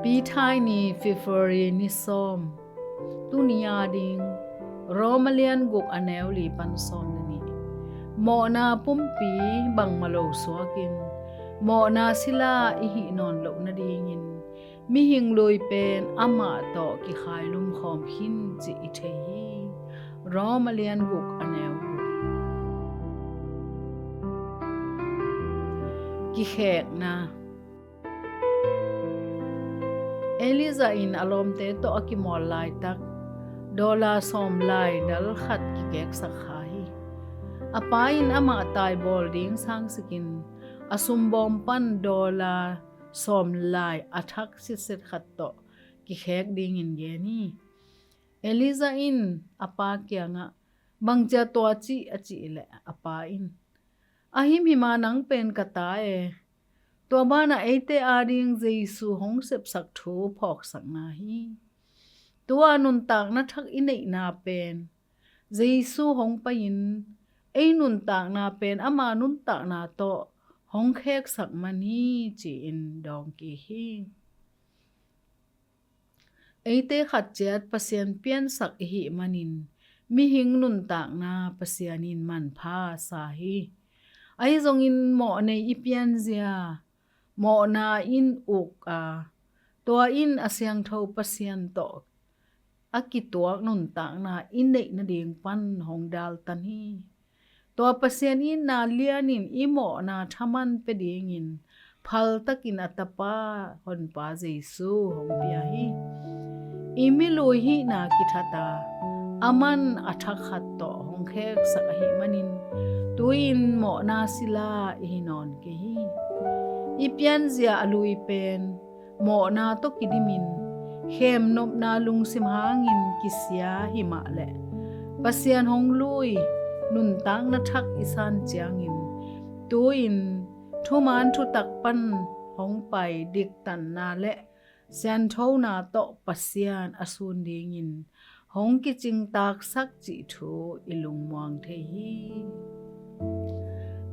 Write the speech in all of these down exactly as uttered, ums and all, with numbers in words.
Pi Thai ni, February ni sawm. Tuni a ding, Rom a lian guk a neu li pan sawm le nih. Mawhna pumpi bangmah lo suakin, mawhna sila i hih nawn loh nadingin, mihing lui pen amah tawh kikhailum khawm khin cih i thei hi. Rom a lian guk a neu guk. Kikhekna. Elijah in a lawmte tawh a kimawl laitak, dollar sawm lai dal khat kikeksak kha hi. A pa in amah taibawl ding sangsikin, a sumbawm pan dollar sawm lai a thak sitset khat tawh kikhek dingin gen hi. Elijah in a pa kiangah, "Bangcia tua cih?" a cih leh a pa in, "A himhima nang pen ka ta e. Tua banah eite ading Jesu hong sepsak thu phawksakna hi. Tua nuntakna thak i neihna pen Jesu hong pai-in ei nuntakna pen ama nuntakna tawh hong kheksak man hi," ci-in dawng kik hi. Eite khat ciat Pasian piansak i hih manin mihing nuntakna Pasian in manpha sa hi. Ahi zongin mawhnei i pianzia, mawhna in uk a, tua in a siangtho Pasian tawh a kituak nuntakna i neih nading pan hong daltan hi. Tua Pasian itna lianin i mawhna thaman pia dingin phaltakin a Tapa Honpa Jesu hong pia hi. I milui hihna kithat a, aman a thak khat tawh hong kheksak ahih manin, tu-in mawhna sila i hi nawn kei hi. I pianzia a lui pen mawhna tawh kidimin, khemnopna lungsim hangin kisia himah leh, Pasian hong lui nuntakna thak i san ciangin, tu-in thuman thutak pan hong pai diktanna le sianthona tawh Pasian a sun dingin hong kicingtaksak cih thu i lungmuang thei hi.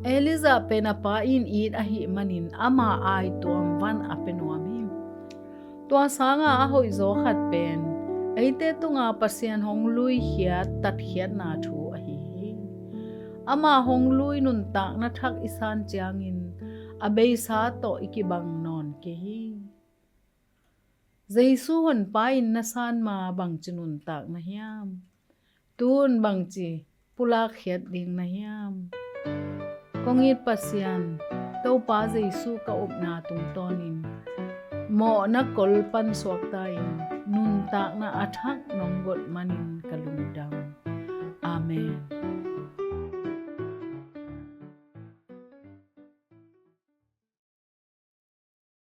Elijah pen a pa in it ahih manin ama aituam van a pia nuam hi. Tua sanga a hoihzaw khat pen eite tunga Pasian hong luikhiat tatkhiatna thu ahi hi. Ama hong lui nuntakna thak i san ciangin a beisa tawh i kibang nawn kei hi. Jesu Honpa in na san ma bangci nuntak na hiam? Tun bangci pulak khiat ding na hiam? Kong it Pasian, Topa Jesu ka upna tungtawnin mawhna kol pan suakta in, nuntakna a thak nong got manin ka lungdam. Amen.